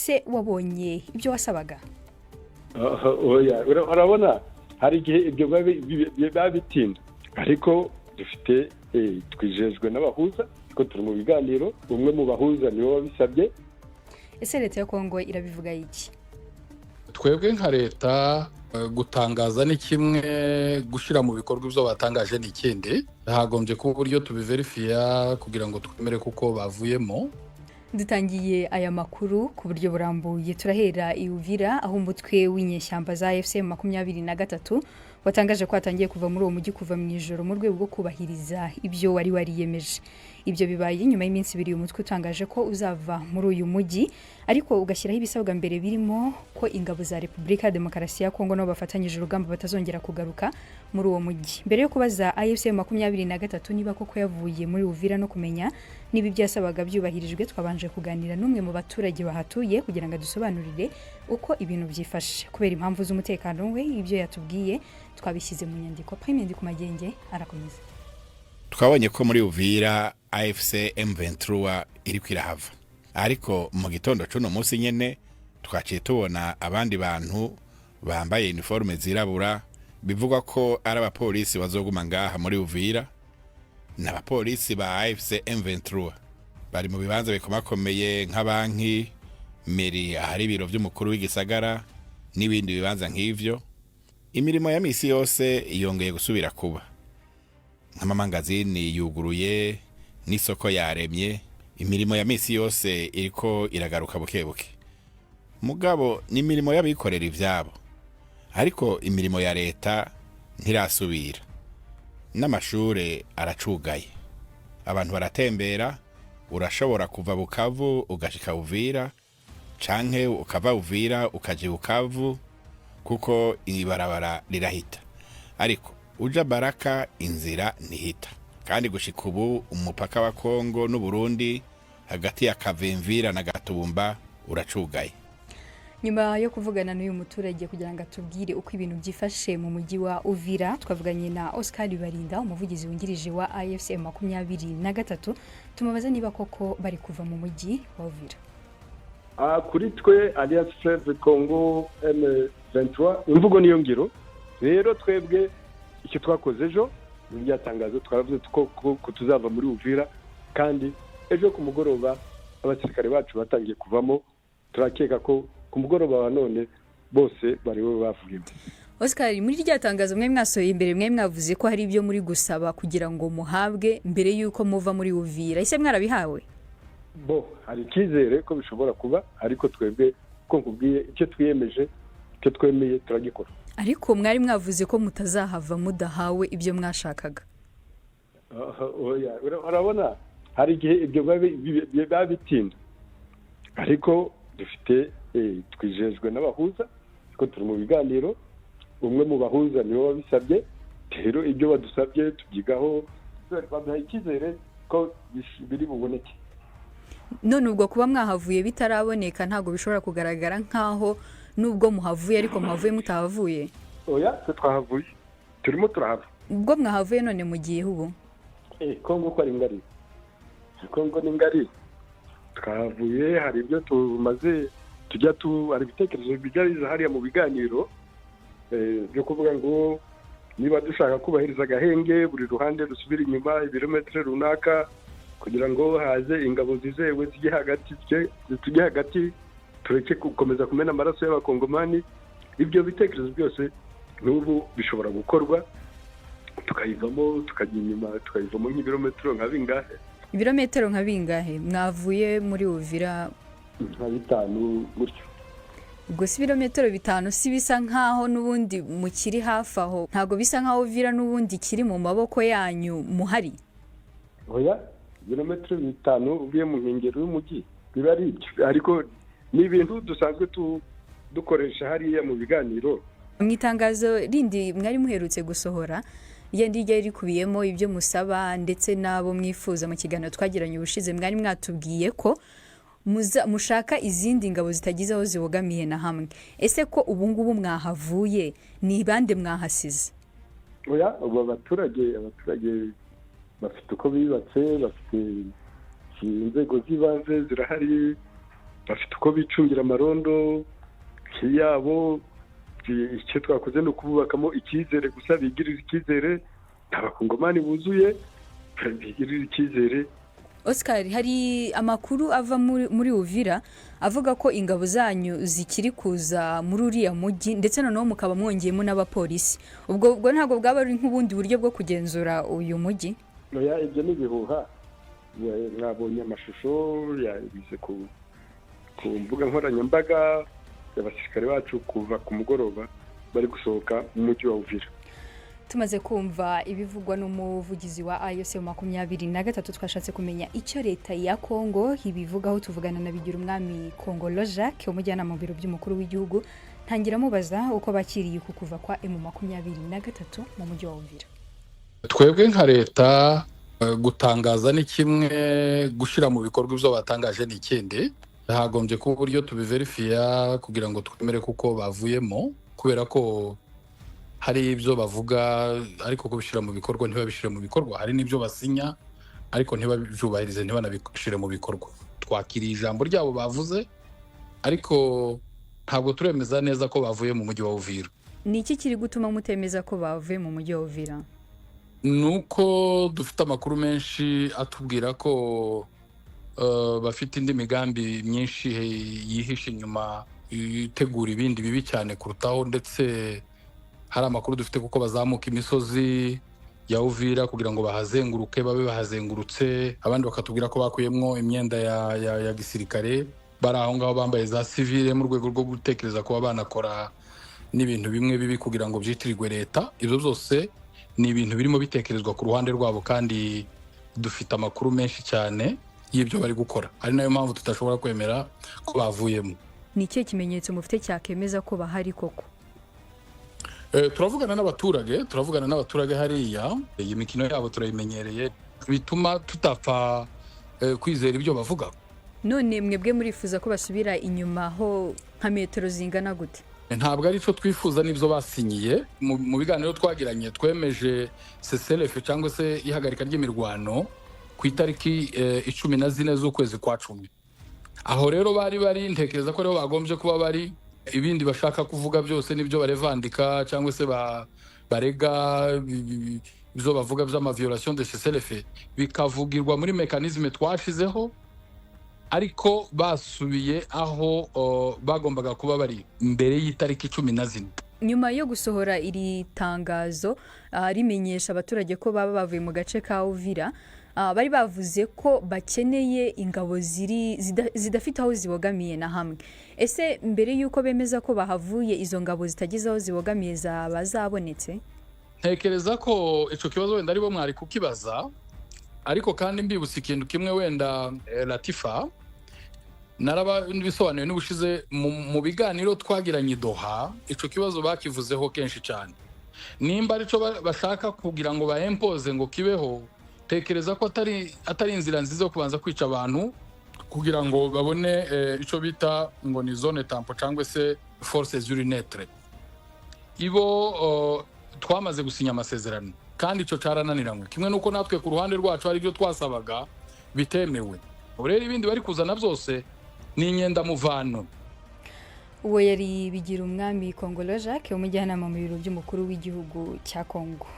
Ese wabonye ibyo wasabaga? Oya, urabona hari igihe ibyo biba bitinda, ariko dufite, twijejwe n'abahuza ko turi mu biganiro. Umwe mu bahuza niwe wabisabye. Ese leta ya Kongo irabivuga iki? Twebwe nka leta, gutangaza ni kimwe, gushyira mu bikorwa ibyo batangaje ni ikindi. Hagombye kuba uburyo tubiverifiya kugira ngo twemere kuko bavuyemo. Dutangiye aya makuru ku buryo burambuye. Turahera i Uvira, aho umutwe w'inyeshyamba za AFC 23 watangaje ko watangiye kuva muri uwo mujyi kuva mu ijoro, mu rwego rwo kubahiriza ibyo wari wariyemeje. Ibyo bibaye nyuma y'iminsi 2 uyu mutwe utangaje ko uzava muri uyu mujyi, ariko ugashyiraho ibisabwa mbere, birimo ko ingabo za Repubulika ya Demokarasi ya Kongo nabo bafatanyije urugamba batazongera kugaruka muri uwo mujyi. Mbere yo kubaza AFC 23 niba koko yavuye muri Uvira no kumenya niba ibyo yasabaga byubahirijwe, twabanje kuganira n'umwe mu baturage bahatuye kugira ngo adusobanurire uko ibintu byifashe. Kubera impamvu z'umutekano we, ibyo yatubwiye twabishyize mu nyandiko. Prime ku Magenge arakomeza. Twabonye ko muri Uvira AFC M23 iri kwirahava, ariko mu gitondo cuno munsi nyene twaciye tubona abandi bantu bambaye uniforme zirabura, bivugwa ko ari abapolisi bazoguma ngaha muri Uvira. N'abapolisi ba AFC M23 bari mu bibanza bikomakomeye nka banki, mairie, ahari ibiro vy'umukuru w'igisagara n'ibindi bibanza nk'ivyo. Imirimo ya misi yose yongeye gusubira kuba, nk'amamangazini yuguruye n'isoko yaremye. Imirimo ya misi yose iriko iragaruka buke buke, mugabo ni imirimo y'abikorera ivyabo, ariko imirimo ya leta ntirasubira, n'amashure aracugaye. Abantu baratembera, urashobora kuva Bukavu ugashika Uvira, canke ukava Uvira ukaja Bukavu, kuko ibarabara rirahita, ariko uja Baraka inzira ntihita. Kandi gushika ubu umupaka wa Kongo n'Uburundi hagati ya Kavimvira na Gatumba uracugaye. Nyuma yo kuvugana n'uyu muturage kugira ngo atubwire uko ibintu byifashe mu mujyi wa Uvira, twavuganye na Oscar Barinda, umuvugizi wungirije wa AFC 23, tumubaza niba koko bari kuva mu mujyi wa Uvira. Kuri twe Alliance Fleuve Congo M23, imvugo niyo ngiro. Rero twebwe icyo twakoze ejo muri rya tangazo, twaravuze ko tuzava muri Uvira, kandi ejo ku mugoroba abasirikare bacu batangiye kuvamo. Turakeka ko ku mugoroba wa none bose bari bavuyemo. Oscar, muri rya tangazo mwe mwasohoye imbere, mwe mwavuze ko hari ibyo muri gusaba kugira ngo muhabwe mbere y'uko muva muri Uvira. Ese mwarabihawe? Bo, hari icyizere ko bishobora kuba, ariko twebwe ko nkubwiye, icyo twiyemeje, icyo twemeye turagikora. Ariko mwari mwavuze ko mutazahava mudahawe ibyo mwashakaga. Oya, urabona hari igihe ibyo biba bitinda, ariko dufite, twijejwe n'abahuza ko turi mu biganiro. Umwe mu bahuza niwe wabisabye. Rero ibyo badusabye tubyigaho, baduha icyizere ko biri buboneke. None ubwo kuba mwahavuye bitaraboneka, ntabwo bishobora kugaragara nk'aho nubwo muhavuye ariko muhavuye mutahavuye? Oya, twe twahavuye, turimo turahava. Ubwo mwahavuye, none mugiye ubu? Kongo ko ari ngari, Kongo ni ngari. Twahavuye, hari ibyo tumaze tujya tu hari ibitekerezo bijya biza hariya mu biganiro, byo kuvuga ngo niba dushaka kubahiriza agahenge, buri ruhande rusubira inyuma ibirometero runaka kugira ngo haze ingabo zizewe zijye hagati, tujye hagati, tureke gukomeza kumena amaraso y'Abakongomani. Ibyo bitekerezo byose n'ubu bishobora gukorwa, tukayivamo, tukajya inyuma, tukayivamo nk'ibirometero nka bingahe. Ibirometero nka bingahe mwavuye muri Uvira? Nka 5 gutyo. Ubwo si ibirometero 5, si bisa nkaho n'ubundi mukiri hafi aho? Ntabwo bisa nkaho Uvira n'ubundi kiri mu maboko yanyu muhari? Oya, ibirometero 5 uvuye mu nkengero y'umujyi biba ari ibyo, ariko ni ibintu dusanzwe dukoresha hariya mu biganiro. Mu itangazo rindi mwari muherutse gusohora, ryari ryari rikubiyemo ibyo musaba ndetse n'abo mwifuza, mu kiganiro twagiranye ubushize mwari mwatubwiye ko mushaka izindi ngabo zitagize aho zibogamiye na hamwe. Ese ko ubu ngubu mwahavuye, ni bande mwahasize? Oya, ubu abaturage bafite uko biyubatse, bafite inzego z'ibanze zirahari. Bafite uko bicungira amarondo yabo. Icyo twakoze ni ukububakamo icyizere gusa, bigirira icyizere. Abakongomani buzuye, bigirira icyizere. Oscar, hari amakuru ava muri Uvira avuga ko ingabo zanyu zikiri kuza muri uriya mujyi, ndetse noneho mukaba mwongeyemo n'abapolisi. Ubwo ntabwo bwaba ari nk'ubundi buryo bwo kugenzura uyu mujyi? Oya, ibyo ni ibihuha. Mwabonye amashusho yabize ku mbuga nkoranyambaga, abasirikare bacu kuva ku mugoroba bari gusohoka mu mujyi wa Uvira. Tumaze kumva ibivugwa n'umuvugizi wa AFC 23, twashatse kumenya icyo leta ya Kongo ibivugaho. Tuvugana na Bigirumwami Kongolo Jacques, umujyanama mu biro by'umukuru w'igihugu. Ntangira mubaza uko bakiriye uku kuva kwa M23 mu mujyi wa Uvira. Twebwe nka leta, gutangaza ni kimwe, gushyira mu bikorwa ibyo batangaje ni ikindi. Hagombye kuba uburyo tubiverifiya kugira ngo twemere kuko bavuyemo, kubera ko hari ibyo bavuga ariko kubishyira mu bikorwa ntibabishyire mu bikorwa. Hari n'ibyo basinya ariko ntibabyubahirize, ntibanabishyire mu bikorwa. Twakiriye ijambo ryabo bavuze, ariko ntabwo turemeza neza ko bavuye mu mujyi wa Uvira. Ni iki kiri gutuma mutemeza ko bavuye mu mujyi wa Uvira? Ni uko dufite amakuru menshi atubwira ko bafite indi migambi myinshi yihishe inyuma, itegura ibindi bibi cyane kurutaho. Ndetse hari amakuru dufite kuko bazamuka imisozi ya Uvira kugira ngo bahazenguruke, babe bahazengurutse. Abandi bakatubwira ko bakuyemwo imyenda ya gisirikare, bari aho ngaho bambaye za sivile, mu rwego rwo gutekereza kuba banakora n'ibintu bimwe bibi kugira ngo byitirirwe leta. Ibyo byose ni ibintu birimo bitekerezwa ku ruhande rwabo, kandi dufite amakuru menshi cyane y'ibyo bari gukora, ari nayo mpamvu tudashobora kwemera ko bavuyemo. Ni ikihe kimenyetso mufite cyakemeza ko bahari koko? Turavugana n'abaturage hariya. Iyi mikino yabo turayimenyereye, bituma tutapfa kwizera ibyo bavuga. None mwebwe murifuza ko basubira inyuma ho nka metero zingana gute? Ntabwo ari cyo twifuza n'ibyo basinyiye. Mu biganiro twagiranye twemeje cessez-le-feu cyangwa se ihagarika ry'imirwano ku itariki 14 z'ukwezi kwa 10. Aho rero bari ntekereza ko ariho bagombye kuba bari. Ibindi bashaka kuvuga byose nibyo barevandika cyangwa se barega, ibyo bavuga by'ama violation de cessez-le-feu bikavugirwa muri mécanisme twashizeho, ariko basubiye aho bagombaga kuba bari mbere y'itariki 14. Nyuma yo gusohora iri tangazo rimenyesha abaturage ko baba bavuye mu gace ka Uvira, bari bavuze ko bakeneye ingabo ziri zidafite aho zibogamiye na hamwe. Ese mbere y'uko bemeza ko bahavuye, izo ngabo zitagize aho zibogamiye zaba zabonetse? Ntekereza ko icyo kibazo wenda aribo mwari kukibaza, ariko kandi mbibutsa ikintu kimwe wenda, Latifa, naraba bisobanuye n'ubushize mu biganiro twagiranye i Doha. Icyo kibazo bakivuzeho kenshi cyane. Nimba aricyo bashaka kugira ngo bayempoze ngo kibeho, tekereza ko atari inzira nziza yo kubanza kwica abantu kugira ngo babone icyo bita ngo ni zone tampon cyangwa se force neutre. Ibo twamaze gusinya amasezerano, kandi icyo cyarananiranywe, kimwe n'uko natwe ku ruhande rwacu hari ibyo twasabaga bitemewe. Ubu rero ibindi bari kuzana byose ni inyendamuvano. Uwo yari Bigirumwami Kongolo Jacques, umujyanama mu biro by'umukuru w'igihugu cya Kongo.